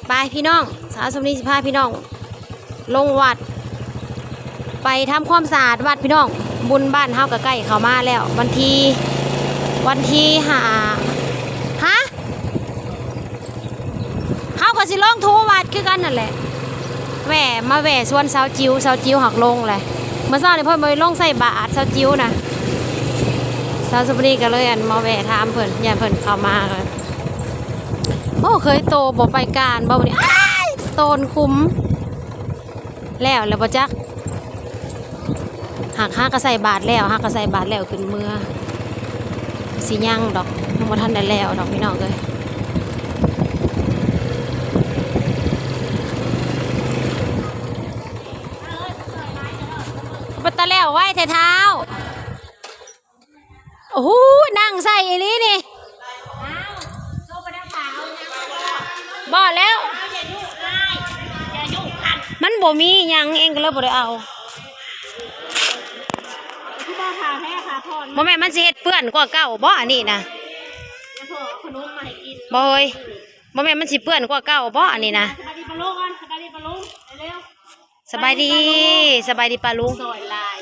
ໄປພີ່ນ້ອງ ສາວສົມນີຊິພາພີ່ນ້ອງລົງວັດ ໄປທຳຄວາມສະອາດວັດພີ່ນ້ອງ. ບຸນບ້ານເຮົາກໍໃກ້ເຂົ້າມາແລ້ວ ວັນທີ ວັນທີຫ້າ ຮະ ເຮົາກໍຊິລົງຖູວັດຄືກັນນັ້ນແຫຼະ ແວ່ ມາແວ່ສວນສາວຈິວ ສາວຈິວຫາກລົງແຫຼະ. ມື້ເຊົ້ານີ້ເພິ່ນບໍ່ໄດ້ລົງໃສ່ບາດ ສາວຈິວນະ ສາວສຸບະນີກໍເລີຍ ອັນ ມາແວ່ຖາມເພິ່ນ ຢ້ານເພິ່ນເຂົ້າມາ. ໂອ້ ເຄີຍໂຕບໍ່ໄປການບໍ່ມື້ນີ້ ອ້າຍ ໂຕນຂຸມ ແລ້ວແລ້ວບໍ່ຈັກ. ຫາກ ຫາກະໃສ່ບາດແລ້ວ ຫາກະໃສ່ບາດແລ້ວຂຶ້ນເມືອ ຊິຍັງດອກ ຍັງບໍ່ທັນໄດ້ແລ້ວດອກພີ່ນ້ອງເອີຍ. ບັດຕາແລ້ວໄວແທ້ທ້າວ. ໂອ້ໂຫ ນັ່ງໃສ່ອີ່ຫຼີນີ້ ບໍ່ແລ້ວ ມັນບໍ່ມີຫຍັງ ເອງກໍເລີຍບໍ່ໄດ້ເອົາ. ບໍ່ແມ່ນມັນຊິເຮັດເປື້ອນກວ່າເກົ່າບໍ່ ອັນນີ້ນະ? ບໍ່ເອີຍ ບໍ່ແມ່ນມັນຊິເປື້ອນກວ່າເກົ່າບໍ່ ອັນນີ້ນະ? ສະບາຍດີປ້າລຸງ ເລັວໆ. ສະບາຍດີ ສະບາຍດີປ້າລຸງ ສອຍຫຼາຍ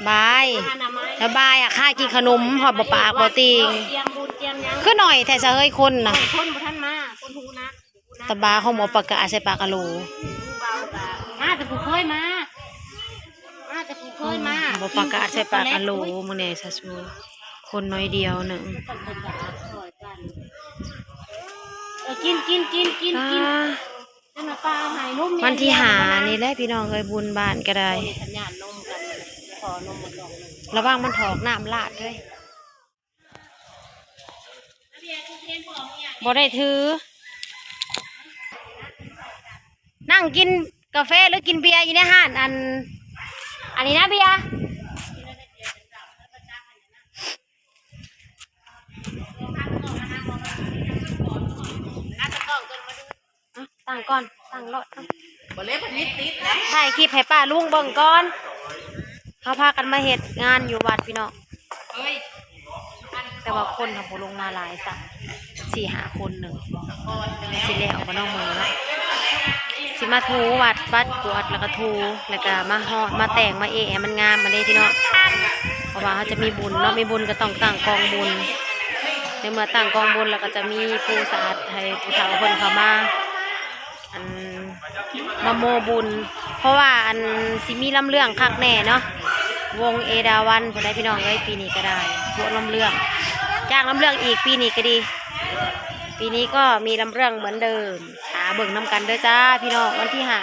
ບາຍ ອະນາໄມ ສະບາຍ ຫາກຫາກິນຂະໜົມ ຮອດບໍ່ປາກບໍ່ຕີງ ຕຽມບຸນຕຽມຫຍັງ ຄືໜ້ອຍແທ້ສະເຮີຍຄົນນະ ຄົນບໍ່ທັນມາ ຄົນຮູ້ນະ ຕະບາຂອງໝໍປາກກະອາດໃສ່ປາກອາໂຫຼ ມາແຕ່ຜູ້ເຄີຍມາ ມາແຕ່ຜູ້ເຄີຍມາ ໝໍປາກກະອາດໃສ່ປາກອາໂຫຼ ມື້ນີ້ສາວຊູ ຄົນໜ້ອຍດຽວໜຶ່ງ ເອີ ກິນ ກິນ ກິນ ກິນ ກິນ. ວັນທີຫ້ານີ້ແຫຼະພີ່ນ້ອງເອີຍ ບຸນບ້ານກໍໄດ້ ລະວັງມັນຖອກນ້ຳລາດເດີ ບໍ່ໄດ້ຖື ນັ່ງກິນກາແຟຫຼືກິນເບຍຢູ່ໃນຮ້ານ ອັນ ອັນນີ້ນະເບຍ. ຕັ້ງກ່ອນ ຕັ້ງໂລດ ບໍ່ເລີຍ ບໍ່ມີຕິດນະ ຖ່າຍຄລິບໃຫ້ປ້າລຸງເບິ່ງກ່ອນ ເຮົາພາກັນມາເຮັດງານຢູ່ວັດພີ່ນ້ອງ ແຕ່ວ່າຄົນເຮົາບໍ່ລົງມາຫຼາຍຊ້ຳ ສີ່ຫ້າຄົນໜຶ່ງ ຊິແລ້ວບໍ່ເນາະມື້ນີ້ເນາະ ຊິມາຖູວັດ ປັດກວາດ ແລ້ວກໍຖູ ແລ້ວກໍມາຮອດ ມາແຕ່ງ ມາເອະໃຫ້ມັນງາມຫັ້ນເດ້ພີ່ນ້ອງ ເພາະວ່າເຮົາຈະມີບຸນເນາະ ມີບຸນກໍຕ້ອງຕັ້ງກອງບຸນ ໃນເມື່ອຕັ້ງກອງບຸນແລ້ວກໍຈະມີຜູ້ສະອາດໃຫ້ຜູ້ເຖົ້າເພິ່ນເຂົ້າມາ ອັນ ມາໂມບຸນ ເພາະວ່າ ອັນ ຊິມີລຳເລື່ອງຄັກແນ່ເນາະ ວົງເອດາວັນພຸ້ນໃດ໋ພີ່ນ້ອງເອີຍ ປີນີ້ກໍໄດ້ ພວກລຳເລື່ອງ ຈ້າງລຳເລື່ອງອີກ ປີນີ້ກໍດີ ປີນີ້ກໍມີລຳເລື່ອງເໝືອນເດີມ ຖ້າເບິ່ງນຳກັນເດີຈ້າພີ່ນ້ອງ ວັນທີຫ້າ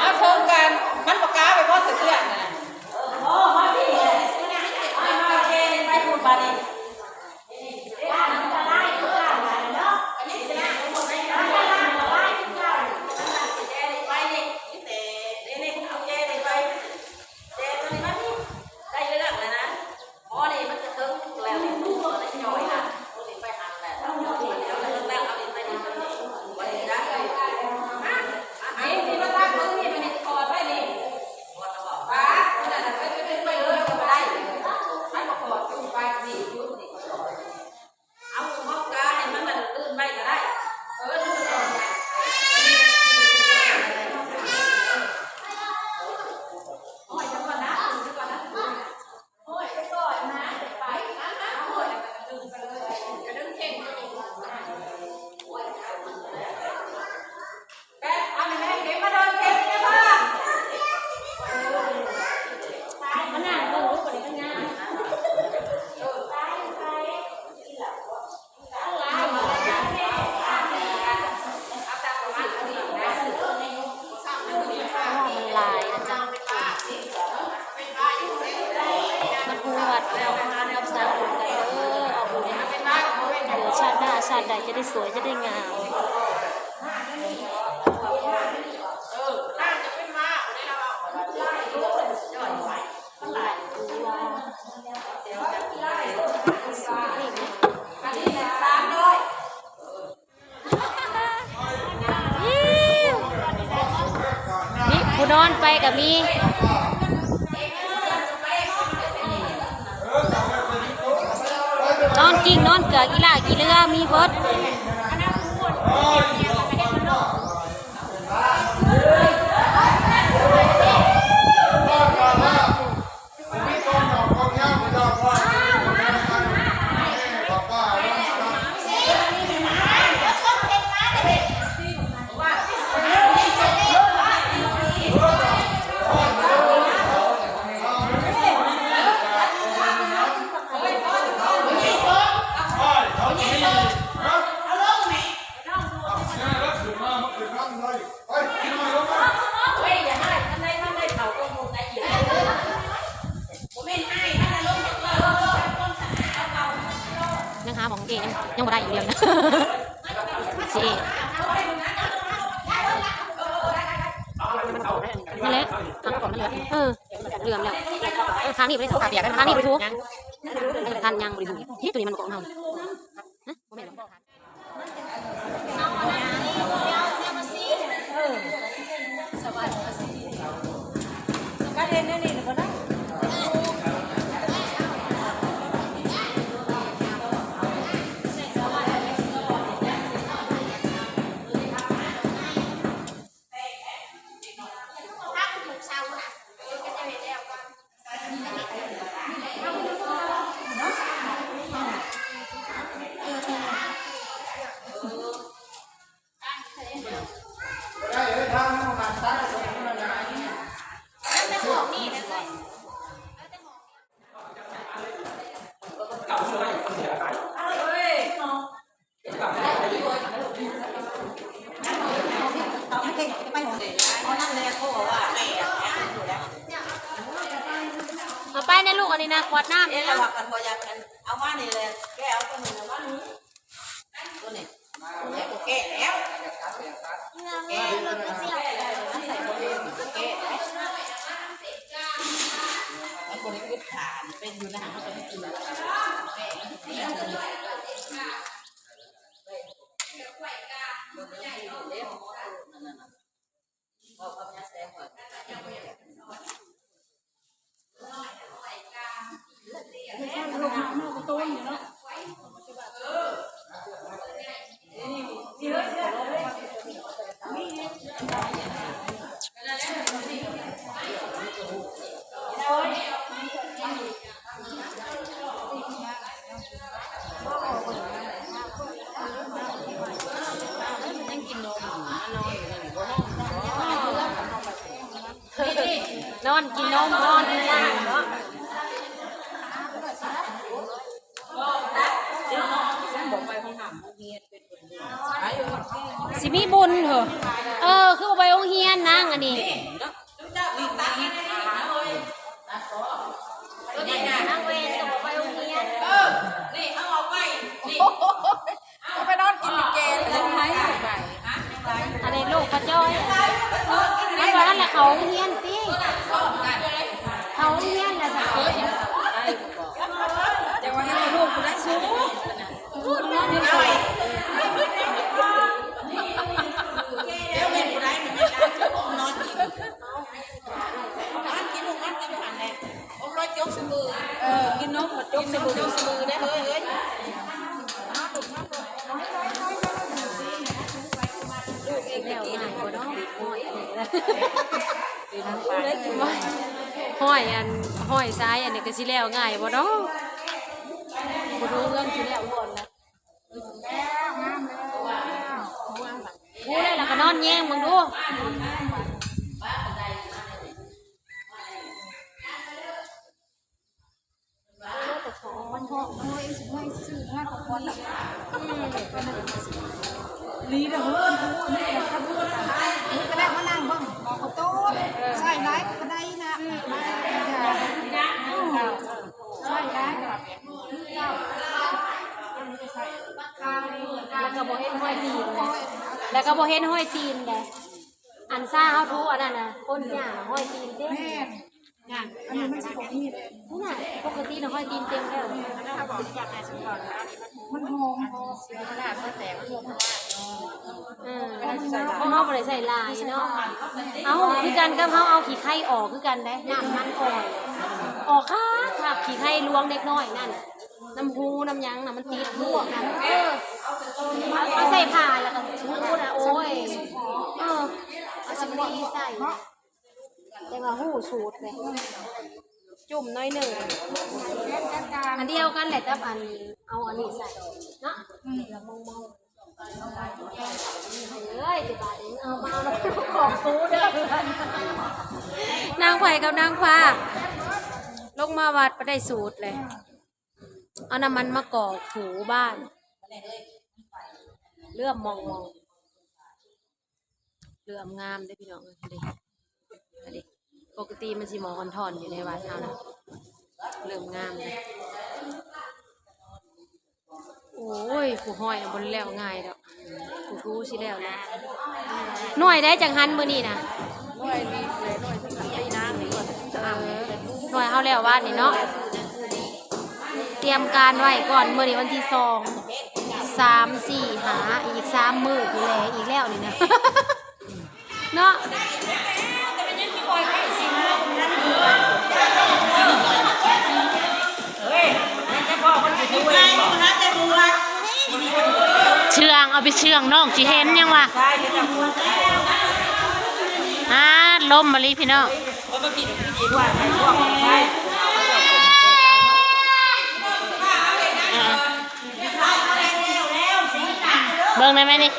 ມາເທິງກັນ ມັນບໍ່ກ້າໄປບໍ່ສະເທືອນນະ ໄປພຸ້ນບາດນີ້. ຊາດໜ້າຊາດໃດຈະໄດ້ສວຍ ຈະໄດ້ງາມ. ນີ້ ຜູ້ນອນໄປກໍມີ ນອນກິ້ງນອນ ເສື້ອກິລາ ກີເຫຼືອ ມີເບິດ. ຍັງຫາໝ່ອງເອ ຍັງ ຍັງບໍ່ໄດ້ອີກເລື່ອງນະ ຊິເອ ນັ້ນແຫຼະ ທາງກ່ອນມັນເຫຼືອ ເອີ ເຫຼືອມແລ້ວ ເອີ ທາງນີ້ບໍ່ໄດ້ ທາງນີ້ບໍ່ໄດ້ຖືກ ເອີ ທາງຍັງບໍ່ໄດ້ຖືກ ເຮັດຕົວນີ້ມັນບໍ່ເກາະເຮົາ ຮະ ບໍ່ແມ່ນດອກ. ເອົາໄປແນ່ລູກ ອັນນີ້ນະ ຂວດນ້ຳນີ້ນະ ເອົາມານີ້ແຫຼະ ແກເອົາຕົວນີ້ມານີ້ ຕົວນີ້ ຕົວນີ້ກໍແກະແລ້ວ ແກະ ແກະ ມັນບໍ່ໄດ້ອຶດຂາ ເປັນຢູ່ນະ ມັນກໍໄດ້ກິນ ແກະ ນອນກິນນົມ ນອນກິນນົມ ຊິມີບຸນເຫີ ເອີ ຄືບໍ່ໄປໂຮງຮຽນນາງອັນນີ້. ນາງແວ່ນກໍບໍ່ໄປໂຮງຮຽນ ເອີ ນີ້ເອົາອອກໄປ ນີ້ ເອົາໄປນອນກິນແກງ ເຮັດໃຫ້ໄປ ອັນນີ້ລູກຂະຈ້ອຍ ມັນວ່າຫັ້ນລະ ເຂົ້າໂຮງຮຽນຕິ ເຂົ້າໂຮງຮຽນລະ ແຕ່ວ່າໃຫ້ລູກຜູ້ໃດສູງ ເອົາໄວ້ ດຽວແມ່ນຜູ້ໃດ ແມ່ນນອນກິນ ນອນກິນລູກ ນອນກິນຫັ້ນແຫຼະ ອົມລອຍຈົກສະມື ເອີ ກິນນົມກໍຈົກສະມື ຈົກສະມືໄດ້ເຮີ້ຍ ເອີຍ ລູກເອງແລ້ວງ່າຍບໍ່ເນາະ ຮ້ອຍອັນນີ້ ຮ້ອຍອັນ ຮ້ອຍສາຍອັນນີ້ກໍຊິແລ້ວງ່າຍບໍ່ເນາະ ບໍ່ຮູ້ເຮືອນຊິແລ້ວລ້ວນແລ້ວ. ຮູ້ແລ້ວ ລະກະນອນແຍງເບິ່ງດູ. ນີ້ເດີ ເຮີ້ຍ ເຮີ້ຍ ເຮີ້ຍ ກະໄດ້ມານັ່ງເບິ່ງ ໝໍກະໂຕດ ໃສ່ຫຼາຍກະໄດ້ນະ ໃສ່ຫຼາຍກະ ແລ້ວກໍບໍ່ເຫັນຮອຍຕີນ ແລ້ວກໍບໍ່ເຫັນຮອຍຕີນເດ້. ອັນຊາເຮົາຖູອັນນັ້ນນະ ຄົນຫຍ້າຮອຍຕີນເຕັມ. ແມ່ນ ອັນນີ້ມັນຊິບໍ່ມີເດ້. ພຸ້ນນະ ປົກກະຕິນະຮອຍຕີນເຕັມແລ້ວ. ມັນຫອມ ເອີ ເພາະເຮົາບໍ່ໄດ້ໃສ່ຫຼາຍເນາະ. ເອົາ ຄືກັນກັບເຮົາເອົາຂີ້ໄຄອອກຄືກັນເດ້ ນ້ຳມັນອອກ ອອກຄັກໆ ຂີ້ໄຄຫຼວງເດັກນ້ອຍນັ້ນ. ນ້ຳຫູນ້ຳຫຍັງນະ ມັນຕິດພວກນັ້ນ ເອີ ເອົາໃສ່ຜ້າແລ້ວກໍຫູນະ ໂອ້ຍ ເອີ ເອົາສຳລີໃສ່ ແຕ່ວ່າຮູ້ສູດເລີຍ ຈຸ່ມໜ້ອຍໜຶ່ງ ອັນດຽວກັນແຫຼະກັບອັນ ເອົາອັນນີ້ໃສ່ເນາະ ລະມອງໆ ເອີຍ ຈະບາດນີ້ ເອົາມາເອົາຂອງຫູເດີ ນາງໄພກັບນາງຟ້າ ລົງມາວັດໄປໄດ້ສູດເລີຍ ເອົານ້ຳມັນມະກອກຫູບ້ານ ເຫຼື້ອມມອງໆ ເຫຼື້ອມງາມເດ້ພີ່ນ້ອງເອີຍ ເດ້ ເດ້ ປົກກະຕິມັນຊິໝອກອ່ອນທ່ອນຢູ່ໃນວັດເຮົານະ ເລີ່ມງາມເດ້ ໂອ້ຍ ຜູ້ຮ້ອຍນະບໍ່ແລ້ວງ່າຍດອກ ຜູ້ຖູຊິແລ້ວແຫຼະ ໜ່ວຍໃດຈັ່ງຫັ້ນມື້ນີ້ນະ ໜ່ວຍນີ້ແຫຼະ ໜ່ວຍທີ່ນາງນີ້ ເອີ ໜ່ວຍເຮົາແລ້ວວານນີ້ເນາະ ຕຽມການໄວ້ກ່ອນ ມື້ນີ້ວັນທີສອງ ສາມ ສີ່ ຫ້າ ອີກສາມມື້ພຸ້ນແຫຼະ ອີກແລ້ວນີ້ນະ ເນາະ ເຊື່ອງ ເອົາໄປເຊື່ອງ ນ້ອງຊິເຫັນຫຍັງວະ ອາ ລົມມະລີພີ່ນ້ອງ ເບິ່ງໄດ້ໄໝນີ້?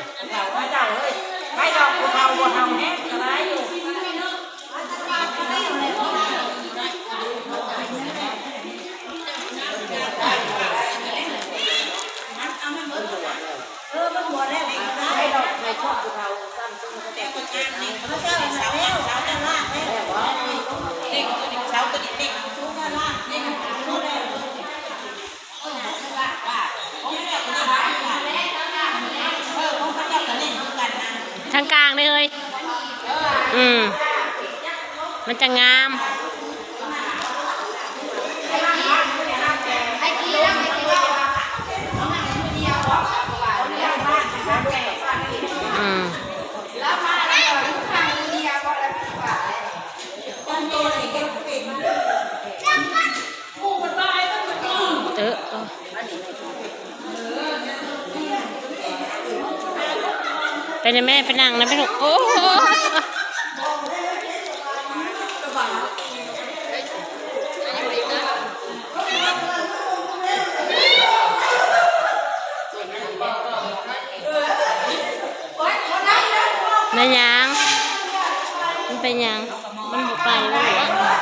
ທາງກາງເດ້ເຮີ້ຍ ອືມ ມັນຈະງາມ ອືມ. ເອີ ເອີ ໄປນະແມ່ ໄປນັ່ງນະແມ່ລູກ ໂອ້ ແມ່ນຫຍັງ? ມັນເປັນຫຍັງ? ມັນບໍ່ໄປແລ້ວຫວາ?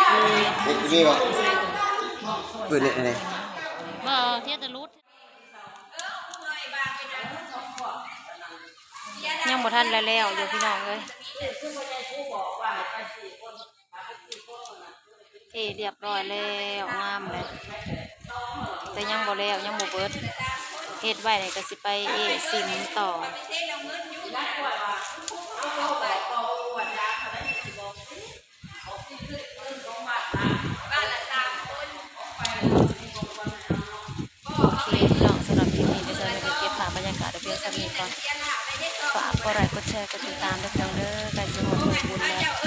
ເອີ ນີ້ ນີ້ຫວາ? ເປີດນີ້ ນີ້ ບໍ່ ເທດະລຸດ ຍັງບໍ່ທັນແລ້ວໆ ຢູ່ ພີ່ນ້ອງເອີຍ. ເອ ຮຽບຮ້ອຍແລ້ວ ງາມແລ້ວ ແຕ່ຍັງບໍ່ແລ້ວ ຍັງບໍ່ເບິດ ເຮັດໄວ້ນີ້ກໍຊິໄປເອຊິມຕໍ່. ໂອເຄ ພີ່ນ້ອງ ສຳລັບຄລິບນີ້ ເດີ ສາວເມກະເກັບພາບບັນຍາກາດໄວ້ພຽງສ່ຳນີ້ກ່ອນ. ຝາກກົດໄລ ກົດແຊ ກົດຕິດຕາມເດີ ພີ່ນ້ອງເດີ ໃກ້ຊິຮອດມື້ບຸນແລ້ວ.